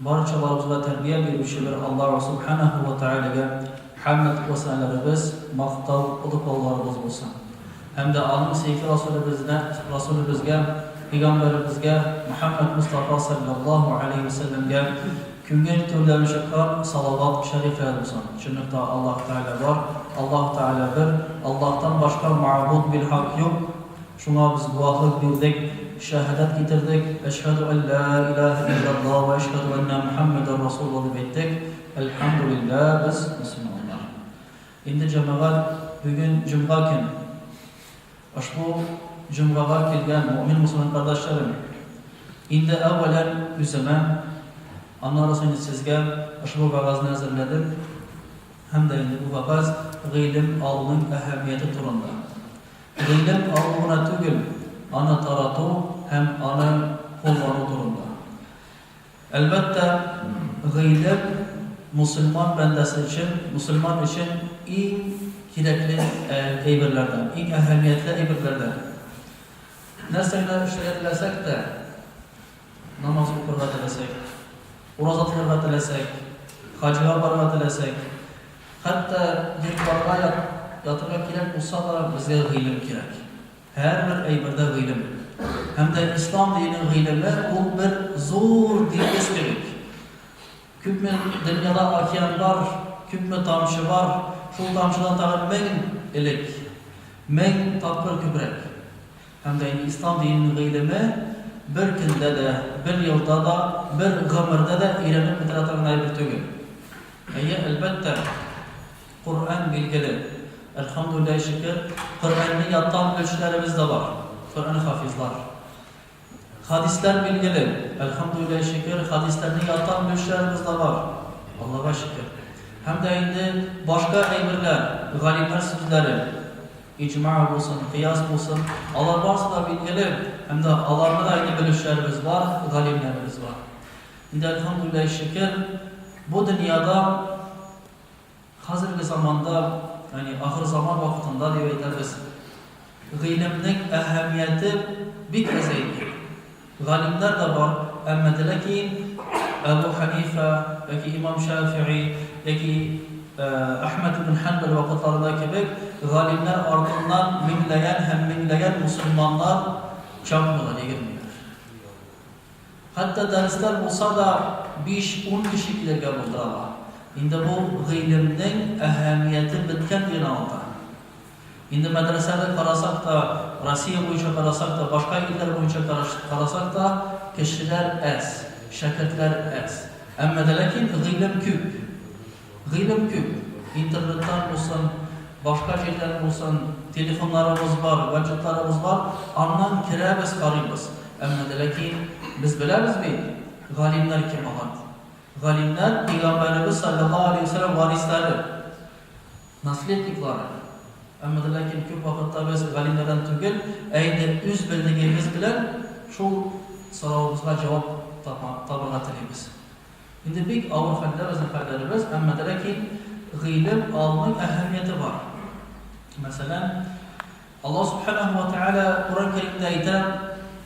Барчаларыбызга тәрбия бирүче бер Аллаһу Субханаһу ва Тәгаләгә хәмд вә сәналарыбыз, мактау, олуглауларыбыз булсын. Һәм дә аның сөекле Расулебезнә, Расулебезгә, Пәйгамбәребезгә Мөхәммәд Мостафа салләллаһу галәйһи вә сәлләмгә күңел түрдән чыккан салават шәрифләр булсын. Чынлыкта Аллаһу Тәгалә бар, Аллаһу Тәгалә бер, Аллаһтан башка мәгъбуд билхак юк. Шуңа без гуаһлык бирдек, шәһадәт китердек, Әшһәдү ән лә илаһә илляллаһ вә әшһәдү әннә Мөхәммәдәр Расулуллаһ дип әйттек. Әлхәмдүлилләһ, без мөселманнар. Инде, җәмәгать, бүген җомга көн. Ошбу җомгага килгән мөэмин мөселман кардәшләрем, инде әүвәлән үземә, аннары соң инде сезгә ошбу вәгазьне әзерләдем. Һәм дә инде бу вәгазь гыйлем алуның әһәмияте турында. Гыйлем алу гына түгел, аны тарату һәм аны куллану турында. Әлбәттә, гыйлем мосылман бәндәсе өчен, мосылман өчен иң кирәкле әйберләрдән, иң әһәмиятле әйберләрдән. Нәрсә генә эшләргә теләсәк тә, намаз укырга теләсәк, ураза тотарга теләсәк, хаҗга барырга теләсәк, хәтта йокларга ятырга кирәк булса да, безгә гыйлем кирәк. Һәрбер әйбердә гыйлем. Һәм дә ислам диненең гыйлеме ул бер зур диңгез кебек. Күпме дөньяда океан бар, күпме тамчы бар, шул тамчыдан тагын 1000 элек, 1000 тапкыр күбрәк. Һәм дә инде ислам диненең гыйлеме бер көндә дә, бер елда да, бер гомердә дә өйрәнеп бетерә торган әйбер түгел. Әйе, әлбәттә. Коръән билгеле. Әлхәмдүлилләһи шөкер, Коръәнне яттан белүчеләребез дә бар. Коръән хафизлар. Хадисләр билгеле. Әлхәмдүлилләһи шөкер, хадисләрне яттан белүчеләребез дә бар. Аллага шөкер. Һәм дә инде башка әйберләр, галимнәр сүзләре, иҗма булсын, кыяс булсын, алар барысы да билгеле, һәм дә аларны да инде белүчеләребез бар, галимнәребез бар. Инде әлхәмдүлилләһи шөкер, бу дөньяда Хәзерге заманда, ягъни ахырзаман вакытында дип әйтәбез, гыйлемнең әһәмияте бик әзәйде. Галимнәр дә бар, әмма дә ләкин Әбү Хәнифә яки имам Шәфигый яки Әхмәд ибн Хәнбәл вакытларында кебек галимнәр артыннан меңләгән һәм меңләгән мусульманнар чапмыйлар, йөгермиләр. Хәтта дәресләр булса да, биш-ун кеше килергә булдыра ала. Инде бу гыйлемнең әһәмияте беткән дигән аңлата. Инде мәдрәсәне карасак та, Россия буенча карасак та, башка илләр буенча карасак та, кешеләр әз, шәкертләр әз. Әмма дә ләкин гыйлем күп. Гыйлем күп. Интернеттан булсын, башка җирдән булсын, телефоннарыбыз бар, гаджетларыбыз бар, аннан керәбез, карыйбыз. Әмма дә ләкин без беләбез бит, галимнәр кем алар? Галимнәр, пәйгамбәребез салләллаһу алейһи ва сәлләм варислары, наследниклары. Әмма дә ләкин күп вакытта без галимнәрдән түгел, ә инде үз белдегебез белән шул соравыбызга җавап табырга телибез. Инде бик авыр хәлдә безнең хәлләребез, әмма дә ләкин гыйлем алуның әһәмияте бар. Мәсәлән, Аллаһ Субханаһу ва Тааля Коръән Кәримдә әйтә,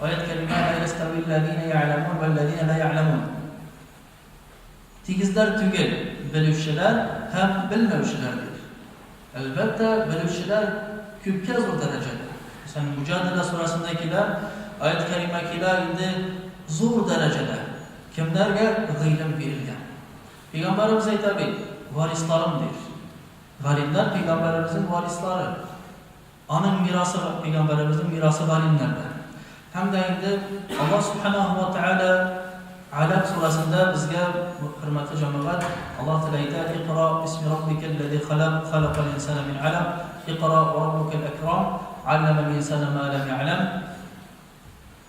аять кәримә, Ла ястави лләзина я'ламун вә лләзина ла я'ламун. Тигезләр түгел белүчеләр һәм белмәүчеләр дип. Әлбәттә, белүчеләр күпкә зур дәрәҗәдә. Мәсәлән, Муҗадәлә сүрәсендә килә, аять кәримә килә инде зур дәрәҗәдә. Кемнәргә гыйлем бирелгән? Пәйгамбәребез әйтә бит, варисларым дир. Галимнәр пәйгамбәребезнең варислары. Аның мирасы, пәйгамбәребезнең мирасы галимнәрдә. Һәм дә инде Аллаһ Субханаһу ва Тааля Аләк сүрәсендә безгә, хөрмәтле җәмәгать, Аллаһ Тәгалә әйтә, Икра бисми раббикәлләзи халак, халакал инсана мин алак, икра ва раббукәл әкрам, алләмәл инсана ма ләм я'ләм.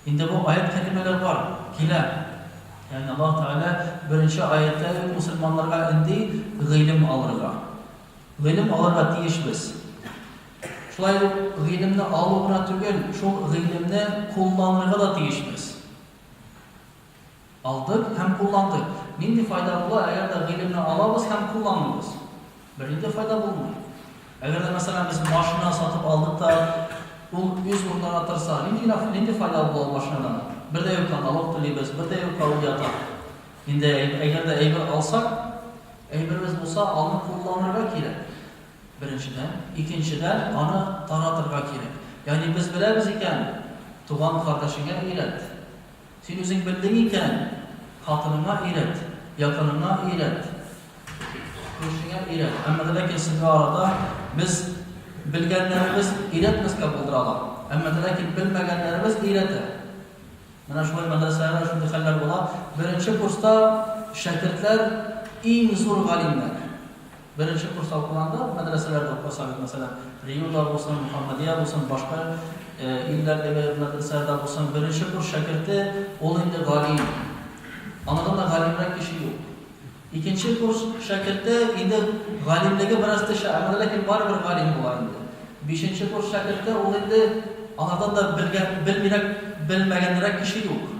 Инде бу аять кәлимәләр бар, килә. Ягъни Аллаһ Тәгалә беренче аятьтә үк мусульманнарга өнди гыйлем алырга. Гыйлем алырга тиешбез. Шулай ук гыйлемне алу гына түгел, шул гыйлемне кулланырга да тиешбез. Алдык һәм кулландык. Нинди файда була, әгәр дә гыйлемне алабыз һәм кулланмыйбыз? Бернинди файда булмый. Әгәр дә, мәсәлән, без машина сатып алдык та, ул үз урынына торса, нинди генә нинди файда була ул машинадан? Бер дә юкка налог түлибез, бер дә юкка ул ята. Инде әгәр дә әйбер алсак, әйберебез булса, аны кулланырга кирәк. Беренчедән. Икенчедән, аны таратырга кирәк. Ягъни без беләбез икән, туган кардәшеңә өйрәт. Син үзең белдең икән, хатыныңа өйрәт, якыныңа өйрәт, күршеңә өйрәт. Әмма дә ләкин соңгы арада без белгәннәребез өйрәтмәскә булдыра ала. Әмма дә ләкин белмәгәннәребез өйрәтә. Менә шулай мәдрәсәләрдә шундый хәлләр була. Беренче курста шәкертләр иң зур галимнәр. Беренче курста укыганда, мәдрәсәләрдә укысагыз, мәсәлән, Риуда булсын, Мөхәммәдия булсын, башка илләрдәге мәдрәсәләрдә булсын, беренче курс шәкерте ул инде галим. Анардан да галимрәк кеше юк. Икенче курс шәкерте инде галимлеге бераз төшә, әмма ләкин барыбер галим була инде. Бишенче курс шәкерте ул инде анардан да белгән, белмирәк, белмәгәнрәк кеше юк.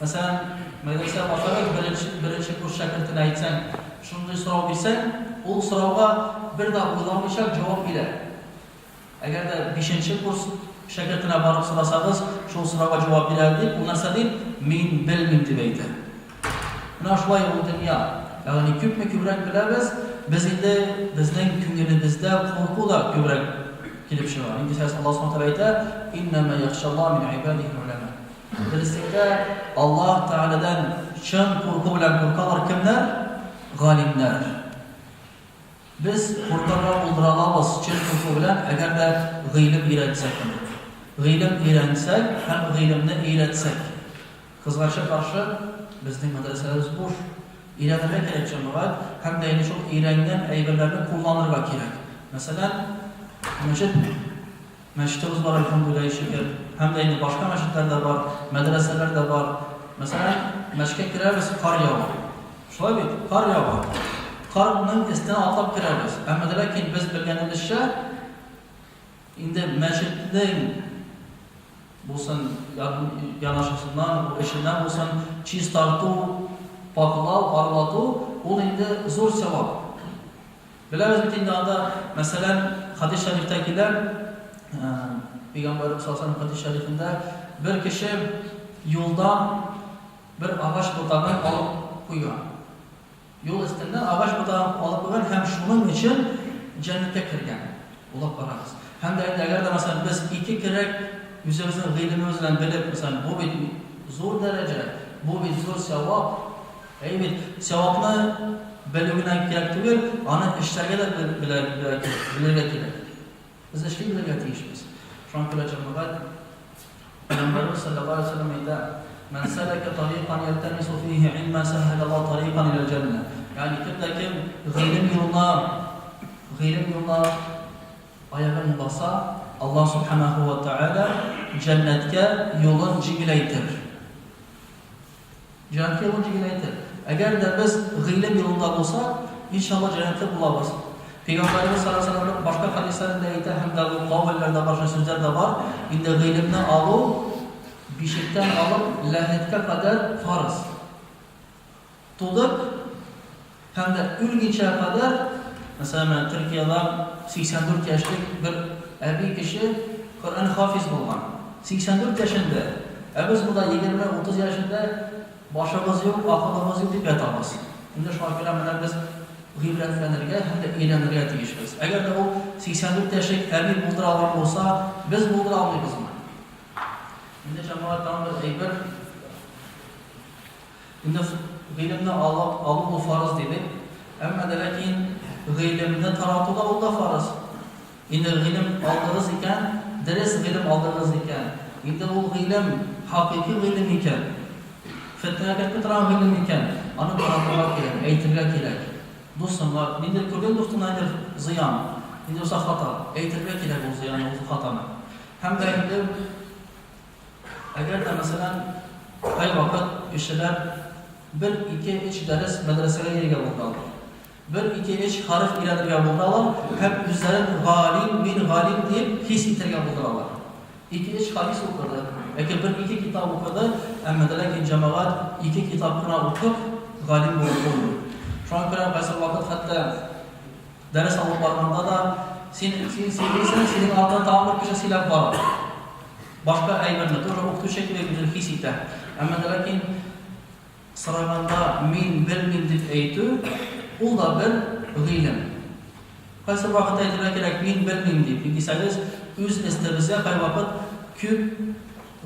Мәсәлән, мәдрәсә башланыр, беренче, беренче курс шәкертенә әйтсәң, шундый сорау бирсәң, ул сорауга бер дә уйламыйча җавап бирә. Әгәр дә бишенче курс шәкертенә барып сорасагыз, шул сорауга җавап бирә дип, ул нәрсә ди? Мин белмим дип әйтә. Менә шулай ул дөнья. Ягъни күпме күбрәк беләбез, без инде безнең күңелебездә курку да күбрәк килеп чыга. Инде сәс Аллаһ Субхану тәгалә әйтә, "Иннама яхшаллаһ мин ибадихи уляма". Дөреслектә, Аллаһ Тәгаләдән чын курку белән куркалар кемнәр? Галимнәр. Без куркырга булдыра алабыз чын курку белән, әгәр дә гыйлем өйрәнсәк кенә. Гыйлем өйрәнсәк һәм гыйлемне өйрәтсәк. Кызгача каршы, безнең мәдрәсәләребез буш. Өйрәнергә кирәк, җәмәгать, һәм дә инде шул өйрәнгән әйберләрне кулланырга кирәк. Мәсәлән, мәчет Мәчетебез бар, әлхәмдүлилләһи шөкер. Һәм дә инде башка мәчетләр дә бар, мәдрәсәләр дә бар. Мәсәлән, мәчеткә керәбез, кар ява. Шулай бит? Кар ява. Карның өстенә атлап керәбез. Әмма дә ләкин без белгәнебезчә, инде мәчетнең булсын янәшәсеннән, эченнән булсын, чистарту, пакълау, арылату, ул инде зур савап. Беләбез бит инде анда, мәсәлән, хәдис шәрифтә килә, Пәйгамбәребез саллаллаһу алейһи хәдис шәрифендә бер кеше юлдан бер агач ботагын алып куйган. Юл өстеннән агач ботагын алып куйган һәм шуның өчен җәннәткә кергән. Уйлап карагыз. Һәм дә инде әгәр дә мәсәлән без ике керәк үзебезнең гыйлемебез белән белеп, мәсәлән, бу бит зур дәрәҗә, бу бит зур савап, Әйе бит, савапны белү генә кирәк түгел, аны эшләргә дә белергә кирәк. Без эшли белергә тиешбез. Шуңа күрә, җәмәгать, Пәйгамбәребез салләллаһу алейһи ва сәлләм әйтә, Мән сәләкә тарикан ялтәмису фихи илма сәһһәләллаһу тарикан иләл җәннә. Ягъни кем дә кем гыйлем юлына, гыйлем юлына аягын баса, Аллаһ субханаһу ва тәгалә җәннәткә юлын җиңеләйтер. Җәннәткә юлын җиңеләйтер. Әгәр дә без гыйлем юлында булсак, иншалла җәннәтле булабыз. Пәйгамбәребез саллаллаһу алейһи ва сәлләм башка хәдисләрендә әйтә һәм дә бу кавелләр дә бар, сүзләр дә бар, инде гыйлемне алу бишектән алып ләхеткә кадәр фарыз. Тудык һәм дә үлгенчә кадәр, мәсәлән, менә Төркиядә 84 яшьлек бер әби кеше Коръән хафиз булган. 84 яшендә! Ә без монда 20-30 яшендә башыбыз юк, акылыбыз юк дип ятабыз. Инде шуңа күрә менә без гыйбрәтләнергә һәм дә өйрәнергә тиешбез. Әгәр дә ул 84 яшьлек әби булдыра алган булса, без булдыра алмыйбызмы? Инде җәмәгать тагын бер әйбер. Инде гыйлемне алып, алу ул фарыз дидек. Әмма дә ләкин гыйлемне тарату да ул да фарыз. Инде гыйлем алдыгыз икән, дөрес гыйлем алдыгыз икән, инде ул гыйлем хакыйкый гыйлем икән, фетнәгә кертми торган гыйлем икән, аны таратырга кирәк, әйтергә кирәк. Дустыңа, ниндидер күргән дустыңа ниндидер зыян, нинди булса хата, әйтергә кирәк ул зыянны, ул хатаны. Һәм дә инде Әгәр дә, мәсәлән, кайвакыт кешеләр бер, ике, өч дәрес мәдрәсәгә йөрергә булдыралар. Бер, ике, өч хәреф өйрәнергә булдыралар һәм үзләрен галим, мин галим диеп хис итәргә булдыралар. Ике, өч хадис укыды, яки бер, ике китап укыды, әмма дә ләкин, җәмәгать, ике китап кына укып, галим булып булмый. Шуңа күрә кайсы вакыт хәтта Дәрес алып барганда да, син, син сөйлисең, синең артыңнан тагын бер кеше сөйләп бара. Башка әйберне, тоже укытучы кебек үзен хис итә. Әмма дә ләкин Сораганда мин белмим дип әйтү, ул да бер гыйлем. Кайсы вакытта әйтергә кирәк мин белмим дип, ник дисәгез, үз өстебезгә кайвакыт күп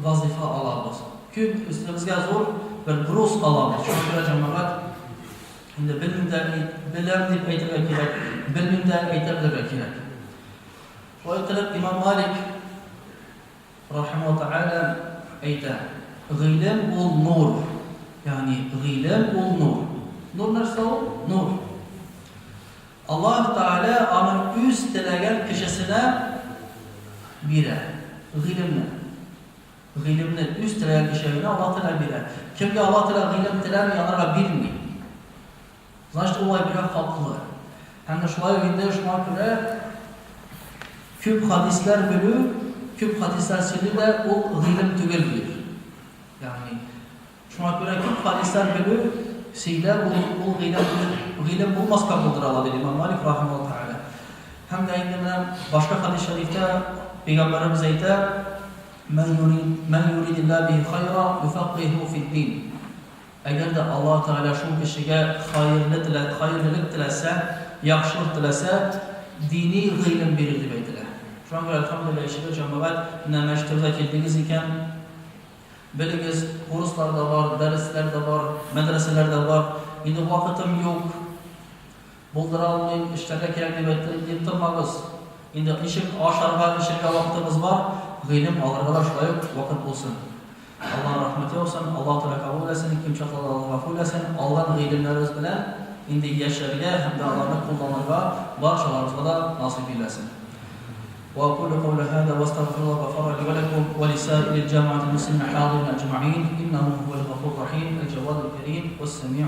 вазыйфа алабыз, күп өстебезгә зур бер груз алабыз. Шуңа күрә, җәмәгать, инде белмим дә, беләм дип әйтергә кирәк, белмим дә әйтә белергә кирәк. Шулай иттереп, имам Малик Рахимаһу Тәгалә әйтә, Гыйлем ул нур. Ягъни гыйлем ул нур. Нур нәрсә ул? Нур. Аллаһ Тәгалә аны үз теләгән кешесенә бирә. Гыйлемне. Гыйлемне үз теләгән кешегә генә Аллаһ Тәгалә бирә. Кемгә Аллаһ Тәгалә гыйлем теләми, анарга бирми. Значит, ул әйбергә хаклы. Һәм дә шулай ук инде шуңа күрә күп хадисләр белү, күп хадисләр сөйлү дә ул гыйлем түгел диләр. Ягъни шуңа күрә күп хадисләр белү, сөйләү ул, ул гыйлем, гыйлем булмаска булдыра ала, диде имам Малик рахимаһуллаһ тәгалә. Һәм дә инде менә башка хадис шәрифтә пәйгамбәребез әйтә, Мән юрид, мән юридилла бихи хайра юфаккыйһу фид-дин. Әгәр дә Аллаһ Тәгалә шул кешегә хаерле телә, хаерлелек теләсә, яхшылык теләсә, дини гыйлем бирер дип әйтелә. Шуңа күрә, әлхәмдүлилләһ, шөкер, җәмәгать, менә мәчетебезгә килдегез икән, белегез, курслар да бар, дәресләр дә бар, мәдрәсәләр дә бар. Инде вакытым юк, Булдыра алмыйм, эшләргә кирәк дип әйтте, дип тормагыз. Инде ничек ашарга, эчәргә вакытыбыз бар, гыйлем алырга да шулай ук вакыт булсын. Аллаһның рәхмәте яусын, Аллаһ Тәгалә кабул итсен, кимчакларны Аллаһ гафу итсен, алган гыйлемнәребез белән инде яшәргә һәм дә аларны кулланырга барчаларыбызга да насыйп иләсен. وأقول قول هذا واستغفر الله غفر لي ولكم ولسائر الجامعة المسلمين الحاضرين أجمعين إنه هو الغفور الرحيم الجواد الكريم والسميع.